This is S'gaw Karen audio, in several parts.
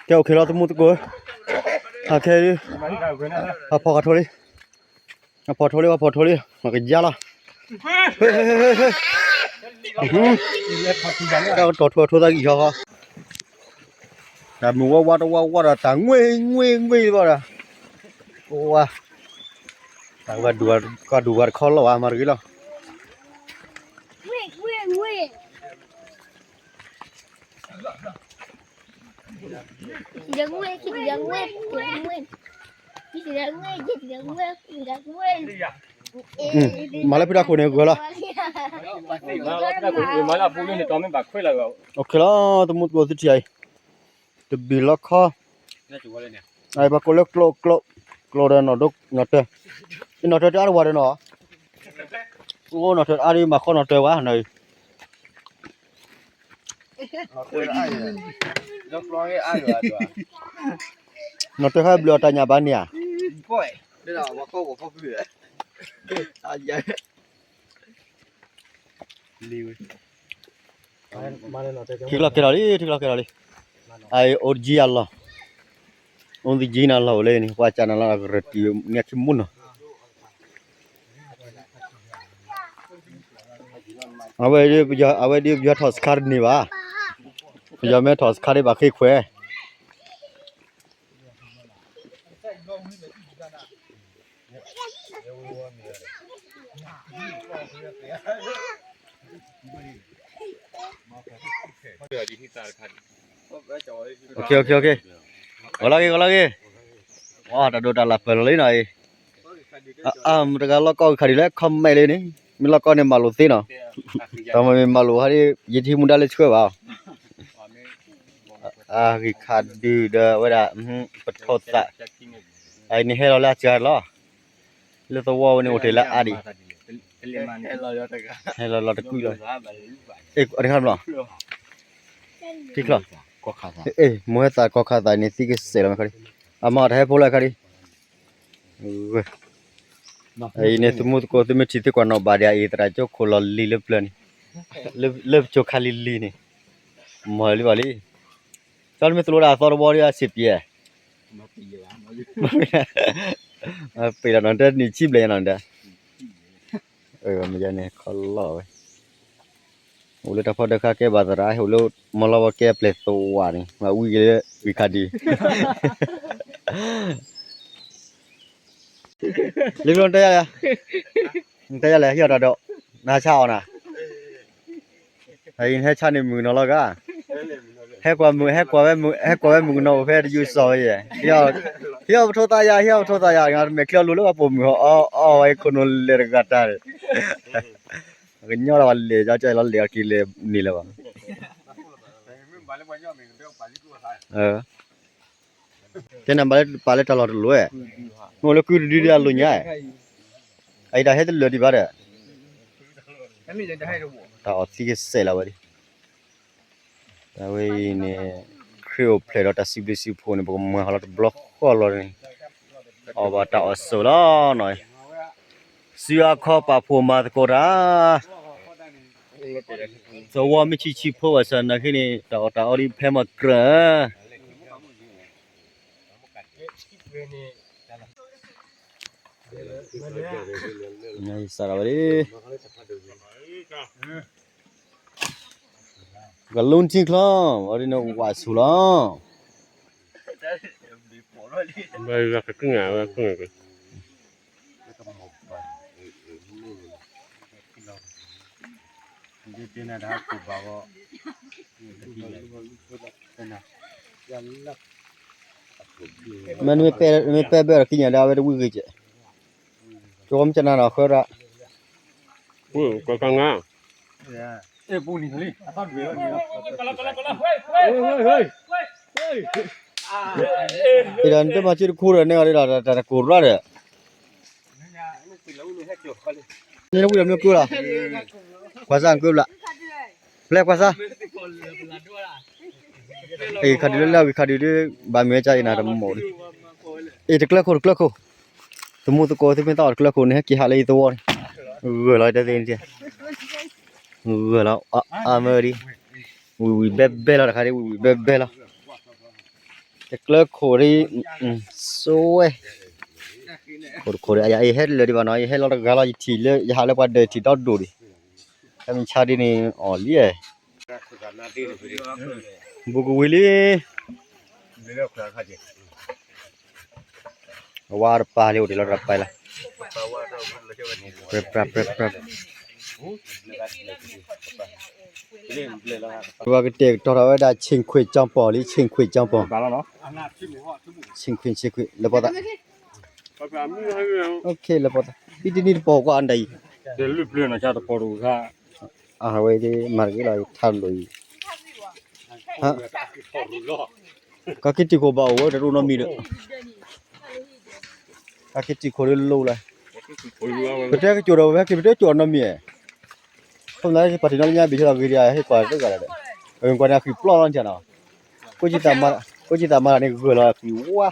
ကဲ အိၣ်ခ့လီၤ သမူသကိး, ဟးခဲ, ဟးဖီၣ်ဃာ်ထိလံ, ဟးဖီၣ်ထိလံ ဟးဖီၣ်ထိလံ, မ့ၢ်ကယါလီၤ, တၢ်ကတီၢ်ထိၣ်အထိသးကံၢ်ဃီဃီ, တၢ်မုၢ်ဝါဝါတဝါဝါဒီး တၢ်ငွ့ငွ့ငွ့ဘၣ်ဒီး, ဝါ, တၢ်ကဒူၣ်ကဒူၣ်ဝါတခီလီၤဘၣ် မၤတဂ့ၤလီၤ. မၤလၢဖုတၢ်ခိၣ်န့ၣ်ဂၢၢ်လီၤ, မၤလၢဖုန့ၣ်တီမ့ၢ်ဘၣ်ခွဲးလီၤ, အိၣ်ခ့လီၤ သမူသကိးသုထံၣ်အံၤ, တဘ့ၣ်လီခီ, ပှၤကိးလၢကျိ ကျိ, ကျိဒီးနီၢ်ဒိ နီၢ်တၢၢ်, နီၢ်တၢၢ်တအါတဝၤဒီးနီၤ, အိၣ်နီၢ်တၢၢ်တအါဒီးမၤခီနီၢ်တၢၢ်ဝဲနီၤအံၤ, နီၢ်တၢၢ်ဟဲဘျုးအီၣ်တၢ်ညၣ်ဘၣ်န့ၣ်ဧါ, ထံကျီၢ်ကဲထီၣ်လံ ထံကျီၢ်ကဲထီၣ်လံ, အအိၣ်တကံအလီၢ်, အိၣ်တကံနၤလီၢ်အိၣ်လၢန့ၣ် ပှၤကနၤလီၢ်ကရၢတံၢ်န့ၣ်ခံမူနီၤ, အဝဲဒ်ပယီၤထီၣ်စခါတန့ၢ်ဘၣ်, ပယီၤမ့ၢ်ထီၣ်စခါဒ်ဘၣ်ဃ့ခွဲး ဂီၤလီၤဂ့ၤ ဂီၤလီၤဂ့ၤ, ဝါ တၢ်ဒိးတၢ်လၢပၢၢ်လီၤလံနီၤအံၤ, မတၤတဂၤလီၢ်ကီၢ်ဂ့ၤခးဒံးလၢ comment လံန့ၣ်, မ့ၢ်လီၢ်ကီၢ်န့ၣ် မၤလိာ်သ့နီၤ, တၢ်မ့ၢ်မၤလိာ်ဟဲဒ် ယတဟံးမူဒါလၢဆှၢဘၣ်, အဂ့ၤခးဒုဒီးဝဲဒၣ် ပထိၣ်သး, အအံၤန့ၣ်ဟဲလီၤလၢအစှၤလီၤ, လၢသဝီဝဲန့ၣ်အိၣ်တ့ၢ်လၢအါဒံး, ဟဲလီၤလီၤတကုၢ်လီၤ, တခါဘျီ, ထံချီၣ်, မိၢ်ဟဲသးကီၢ်ခါသးန့ၣ် သံကစဲးလီၤမးခါဒံး, အမၤတၢ်ဟဲဖိလၢခါဒံး အံၤန့ၣ် သမူသကိး သုမ့ၢ်ထံၣ်သုကွၢ်နီၣ်ဘၣ်ဒံးအံၤ သရၣ်ကၠိခိၣ်လီၤလံၤလၢပျၢၤန့ၣ်, လၢပကၠိခါလံၤလံၤန့ၣ်, မၤလံဘၣ်လံ, ကၠီတမ့ၢ်သလိဒၣ်အသီတဘီဒံးအစ့ၢ်ပှဲၤ, ပ့ၤလီၤနီၤ တနံၣ်ဆံဘျဲၣ်ညါနီၤဒီး, မ့ၢ်ယၤန့ၣ် ခီလီၢ်ဝဲ အိၣ်လၢတၢ်ဖီဒၢခါကဲဘၣ်သရၣ် အိၣ်လၢမီၢ်လီဝီကဲပျဲၢ်သဝးန့ၣ် မၤဝံၤက့ၤလၢဝံၤခါဒံး, လံၤဘျီနတဲယၤလဲၣ်, နတဲယၤလဲၣ် ဟံၣ်အီၣ်တၢ်ဒီး, နဟးဆါအီၣ်နၤ, ဟဲဆါန့ၣ်မုၢ်ကနီၤလီၤဂၤ, ဟဲကွၢ်မုၢ် ဟဲကွၢ်ဝဲမုၢ် ဟဲကွၢ်ဝဲမုၢ်ကနီၤအိၣ်ဖဲတယုၢ်စီၤဝဲယဲၢ်, ဟံၣ်အီၣ်ပထိသးယၤ ဟံၣ်အီၣ်ပထိသးယၤ တဂၤတမဲာ်ချံအီၤလိၤလၢပှၤပိာ်မုၣ်အီၣ်အီၣ်ဝဲခိၣ်နူာ်လဲၤတဂၤတၢ်န့ၣ် ကညီဒီးပှၤလဲၤကၠီကၠီလီၤလဲၤအီၤက့ၤလဲၤန့ၣ်လၢၤဘၣ်, တဲနၤဘၣ်လၢပာ်လၢတၢ်လီၢ်တလိၤ, မ့ၢ်လၢကုတဒုဒုအလိၤညါ, အအံၤတၢ်ဟဲတလၢာ်ဒံးဘၣ်ဒီး, တၢ်အီၣ်သံကစဲးလီၤဝဲဒၣ်, တၢ်ဝဲအံၤန့ၣ်, ခရံာ်အိၣ်ဖျဲၣ်ဒီးတၢ်စံးဘျုးစံးဖှိၣ်န့ၣ် ပကမၤဟးလီၤတဘျီဃီလီၤန့ၣ်, အီၣ်ဘၣ်တၢ်အီၣ်ဆိးလီၤနီၤ, စုအခီပာ်ဖှိၣ်မၤသကိးတၢ် သဝီမ့ၢ်ဆံးဆံးဖိဘၣ်ဆၣ်နာ်က့န့ၣ် တၢ်အီၣ်တၢ်အီဒ်ဖဲမၤကြၢး, စးထီၣ်ဝဲဒၣ်, ကလူထံချီ, အီၤဒ်န့ၣ်ဝၣ်ဆူၣ်လီၤ, မ့ၢ်နမ့ၢ်ပဲဘၢဒီးကံၣ်ညါဒၣ်ဝဲတဝံၣ်ဂ့ၤကဲ, ကမ့ၢ်ကနၣ်နီၤဃၢဒၣ်, ကကငါ, ဒီးနတမၤစုတခူဒီးန့ၣ်အီၤဒီး တၢ်တကိၢ်ရၢ်ဒီး န့ၣ်ဝံၤဒီးမ့ၢ်ကၢလီၤ, ကွၢ်စၢ်ကၢဘျး, ဖျဲကွၢ်စၢ်, အံၤခါဒုးလၢလၢဝံၤခါဒုးဒုး ဘၣ်မ့ၢ်ဝဲကၢအံၤနၤတမီၢ်ဒုး, အံၤတကျၢခိၣ်တကျၢခိၣ်, သမူသကိးသုမ့ၢ်သးအီၤတကျၢခိၣ်န့ၣ် ဟဲက့ၤဟးလၢယသဝီန့ၣ်, ဂၢၢ်လီၤတဲသ့န့ၣ်, ဂၢၢ်လီၤ, အါမၢဒံး, ဝံၤဝံၤဘဲဘဲလီၤတခါဒံး ဝံၤဝံၤဘဲဘဲလီၤ. တကျၢခိၣ်ဒံး, စိဝဲ, ခိၣ်တခိၣ်ဒံး အယၤအံၤဟဲတလၢာ်ဒံးဘၣ်နီၤ ယဟဲလီၤတဂၤလီၤ ယထံၣ်လၢ ယဟးလၢပှၤဒၢးထံၣ်ဒီဒိၣ်ဒံး, တၢ်မုၢ်ဆါဒ်န့ၣ် အီၣ်လံ, ဘူးကဝံၤလံ, အဝါတပၤလံ အိၣ်တ့ၢ်လီၤတပၤလီၤ, ပြၢပြၢပြၢပြၢ ပှၤကတဲာ်ကတီၤထီၣ်ဝဲဒၣ် ဆ့ၣ်ခွ့ၣ်ကၠီပီၢ်လံ ဆ့ၣ်ခွ့ၣ်ကၠီပီၢ်, ဆ့ၣ်ခွ့ၣ် ဆ့ၣ်ခွ့ၣ် လၢပီသး, လၢပီသး, ပံတနံၣ်တပီၢ်ကွၢ်အံၤ, အဝဲမၤတဂ့ၤလီၤ ထါလိာ်အံၤ, ကက့ၤတံၢ်ခိၣ်ဘၣ်အိၣ်ဝဲတအိၣ်နီတမံၤဒီး, ကက့ၤတံၢ်ခိၣ်လၢလိၤလၢ, ပတဲကကိၤဒီးဝဲက့ၤ ပတဲကကိၤနီတမံၤ, ခိၣ်နၢ်ပှၤထံၣ်နီတညါဘံၣ်ဆၢလီၤဂ့ၤဒံး ဟ့ၣ်ကွၢ်တဂၤဒီး, ကွၢ်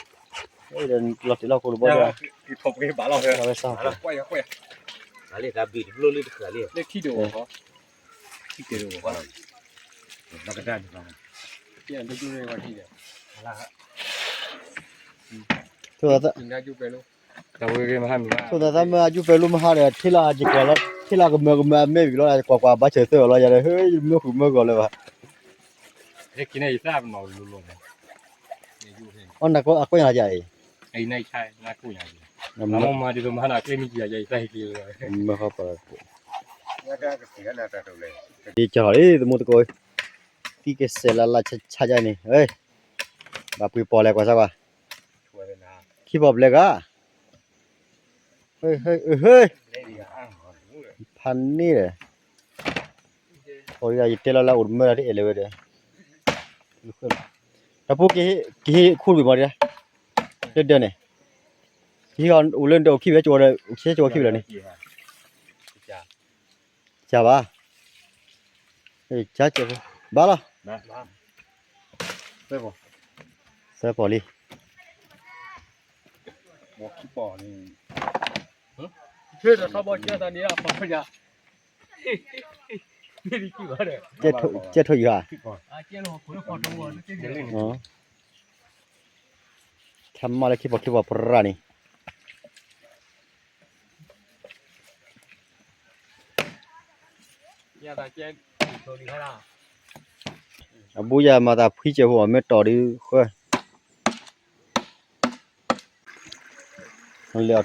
န့ၣ်အဃံပျီလီၤနထံၣ်နီၤ, ကိးကံသးမၤတၢ်န့ၣ် ဂၢၢ်လီၤအဃံဝါ, လီၤတ့ၢ်လီၤကိးတဘီဒီး, ဝဲစၢ်, ထိၣ်သးသးမ့ၢ်အယူၢ်ပဲလူမဟါဒီး ထံၣ်လၢယကွၢ်လီၤ ထံၣ်လၢကမၢကမၢအမဲာ်ဘံၣ်လီၤ ကွၢ်ကွၢ်ဘၣ်ဆၢသၢလီၤယၤဒီး ဟဲယမၢဃုာ်မၢဂီၤလၢၤဘၣ်, အီၣ်နကွၢ်ညါယၤအံၤ, မၢဃီပၤ, ယကၢ်လံ သမူသကိး, သံကစဲးလၢလၢဆါဆါယၤန့ၣ်, ဘၣ်ပှ့ၤပီၢ်လဲၣ်ကွၢ်စၢ်ကွၢ်, ခံပီၢ်ပျဲဂၤ ဟ့ၣ်, ဖးန့ၣ်ဒီး, ယတဲလီၤလၢအိၣ်တမၢဒီးတအဲၣ်လၢၤဝဲဒီး, တၢ်ပူၤကဟ့ၣ်ခူတဘ့ၣ်မီၤဒံး, လၢဒၢးန့ၣ်, ကဟ့ၣ်အိၣ်လၢဒၢးအိၣ်ခံဘ့ၣ်ကၠီဒီး ကဟ့ၣ်ကၠီခံဘ့ၣ်လီၤန့ၣ်, ကဘၣ်, ဘၣ်လီၤ, သၢပီၢ်လံ ကဲထိၣ်ယၤ, ထါမၢ်လၢခံပီၢ်ခံပီၢ်ပြၢ်န့ၣ်, အဘူးယၤမၤသးဖှံစဲးဖိအီၤ မ့ၢ်တီၢ်ဒုးဃၢ, လဲၤ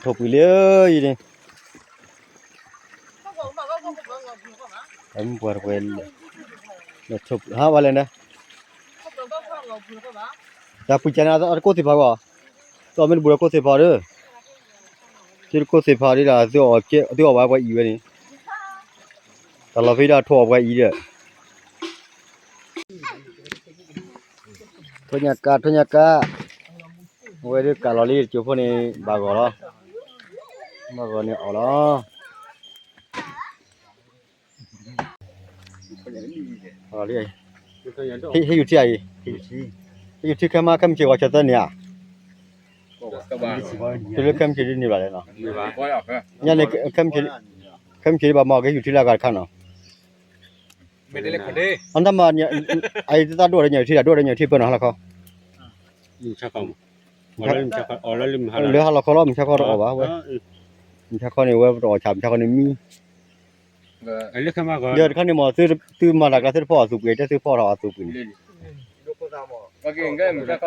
အီၣ်ထိၣ်ပှံၤလံအံၤန့ၣ်, ပှၤတပှဲၤလဲၤ, လဲၤထိၣ်ပှံၤ ဟါဝဲလဲၣ်န့ၣ်, တၢ်ပှံၤကန့ၣ် အတကိးသ့ၣ်ဖးဂီၢ်, တအီၣ်မ့ၢ်တဘူးဒီးကိးသ့ၣ်ဖးဒီး, သုတကိးသ့ၣ်ဖးဒ်ဒီး သုအီၣ်ဝဲပှၤအံၤဝဲန့ၣ်, တၢ်လီၢ်ဖဲဒၣ်ထိၣ်အီၣ်ပှၤအံၤဒီး ထိၣ်ညါကါ ထိၣ်ညါကါ, အဝဲဒၣ်ကးလီၤလံတကၠိၤဖိန့ၣ် ဘၣ်ဂီၤလီၤ, ဘၣ်ဂီၤန့ၣ်အီၣ်လီၤ, ဟ့ၣ်ယူၤထံအံၤ, ဟ့ၣ်ယူၤထံခဲမး ခဲမုၢ်ဆ့ၣ်ဂီၤဆၢသၢန့ၣ်ဧါ, တုၤလၢခဲမုၢ်ဆ့ၣ်ဒ်န့ၣ်ဘၣ်လဲၣ်နီၤ, ညါန့ၣ် ခဲမုၢ်ဆ့ၣ်ဒ်ဘၣ်မ့ၢ်ကဟ့ၣ်ယူၤထံလၢအဂၤတခါနီၤ အတၢ်မၤ, အအံၤတသးဒိၣ်ဒီးညၣ်ထံ ဒိၣ်ဒီးညၣ်ထံပၢၢ်နီၤ ဟါလီၤခီ, လၢဟါလီၤခီလီၤ မုၢ်ဆါခီတအီၣ်ဘၣ်ဝဲ, မုၢ်ဆါခီန့ၣ် ဝဲပတအီၣ်ဆၣ် မုၢ်ဆါခီန့ၣ်မံ, ဒီးတခါန့ၣ်မ့ၢ် သုမၤတၢ်ကျါသုတဖီၣ်အသူၣ်ပှ့ၤ တဲသုဖီၣ်ထီၣ်အသူၣ်ပှ့ၤန့ၣ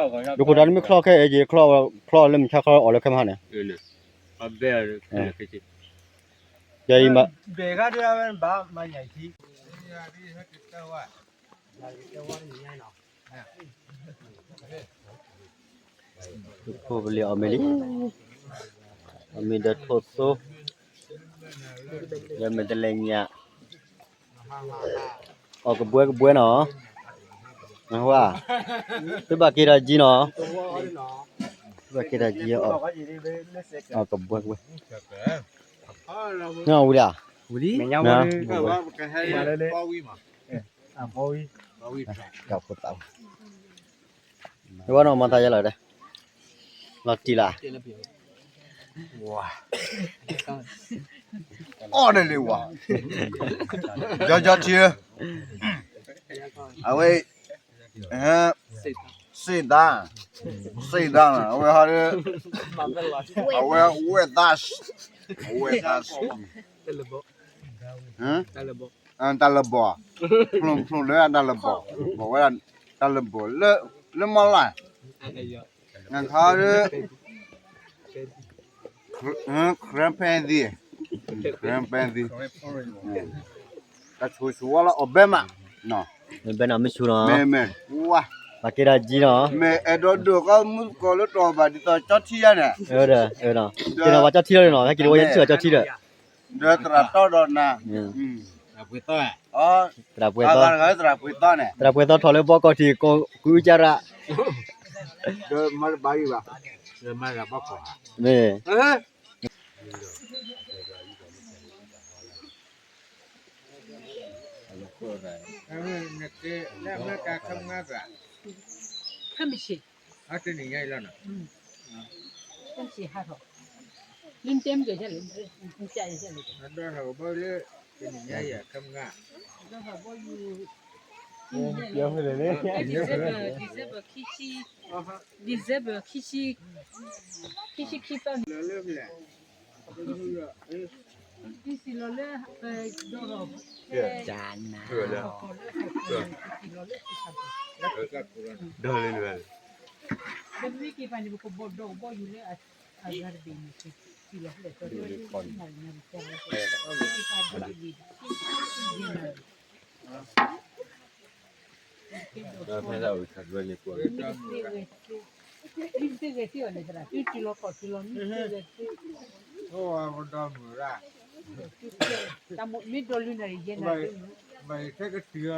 ်, ဒိခိၣ်တၢ်န့ၣ်မ့ၢ်ချီခဲအံၤ ချီလၢမုၢ်ဆါခီအီၣ်လၢခဲမုၢ်ဟါန့ၣ် ယအံၤမး, ထိၣ်ပလ့ၤအီၣ်မ့ၢ်လံ, အီၣ်မ့ၢ်ဒီးထိၣ်သိ, ဒီးမ့ၢ်တလဲၤညၣ်, အီၣ်ကဘှဲကဘှဲနီၤ, သုဘၣ်က့ၤဒီးကံနီၤ, ဘၣ်က့ၤတၢ်ယံၤအီၤ, အကဘှဲကဘှဲ, နဝံၤဒၣ်, ဝံၤလံ, တၢ်ဖိသၣ်, ဝဲနီၢ်မၤသးယဲလီၤဒၣ်, လီၤတံၢ်လၢ, အီၣ်ဒၣ်လံဝဲ, ကၠီကၠီထံ, အဝဲ စ့ၣ်ဒါ, စ့ၣ်ဒါ, အဝဲဟီဒီး, အဝဲဝဲၢ်သး, ဝဲၢ်သး, တၢ်လၢဘီၣ်, ဖျိဖျိလၢတၢ်လၢဘီၣ်, ဘီၣ်ဝဲဒၣ်တၢ်လၢဘီၣ်လၢမီၢ်လၢ်, နခါဒီး ခရၢၣ်ဖဲသံ, ခရၢၣ်ဖဲသံ, တၢ်ဆိၣ်ဆိၣ်ဝဲလၢအီၣ်ဘဲမး, မ့ၢ်ဘဲနီၤမ့ၢ်ဆိၣ်နီၤ, မ့ၢ်မ့ၢ်, ဝါ, ဘၣ်က့ၤတၢ်ယံၤနီၤ, မ့ၢ်အဲၣ်ဒိးဒိၣ်ဃီမုၢ်ကီၤလၢတီၢ်ဘၣ်ဒ်သိးကၠီထံယါန့ၣ်, ဒီး, က့ၤနီၤပှၤကၠီထံလီၤနီၤ, ဟဲက့ၤတဝဲယဲထံလီၤကၠီထံဒီး, ဒီးသရၣ်တီဒီးနၤ, သရၣ်ပှဲၤသီန့ၣ်, သရၣ်ပှဲၤသီထီၣ်လၢဘီကီၢ်ထံး ကိးအူကၠါရၣ်, ဒီးမၤတဘၣ်ယံၤဘၣ်, မ့ၢ် နက့ၤလၢအမဲရကၤခါမးဘၣ်, ခါမ့ၢ်ဆ့ၣ်, အတနံၤညါအံၤလီၤနီၤ, ခါမ့ၢ်ဆ့ၣ်ဟးထီၣ်, လၢတဲမ့ၢ်ကဲလဲၣ်, အဒီထီၣ်ကဘီယူၤလၢ တနံၤညါအံၤခါမး, ဒီထီၣ်ကဘီယူၤ, December, December ခံဆံ, December ခံဆံ, ခံဆံခံသီန့ၣ် တံစံၣ်လီၤလၢ, ဒီး, တံစံၣ်လီၤလၢ, ဒီးလၢ, ပမ့ၢ်က့ၤပာ်န့ၣ် ပကဘီၣ်ဒီးကဘီယူၤလၢအဂၤတဘ့ၣ်န့ၣ်, တံစံၣ်လီၤလၢ, တံစံၣ်လီၤလၢ, မ့ၢ်သ့ဂဲၤသ့အီၤန့ၣ်သရၣ်, သုတုၤလီၤခီၣ်တုၤလီၤ, မ့ၢ်သ့ဂဲၤသ့, တၢ်မ့ၢ်ဒီးလုၢ်နၤရံၣ်ယဲနၤ, မ့ၢ်ထဲကတုၤအီၤ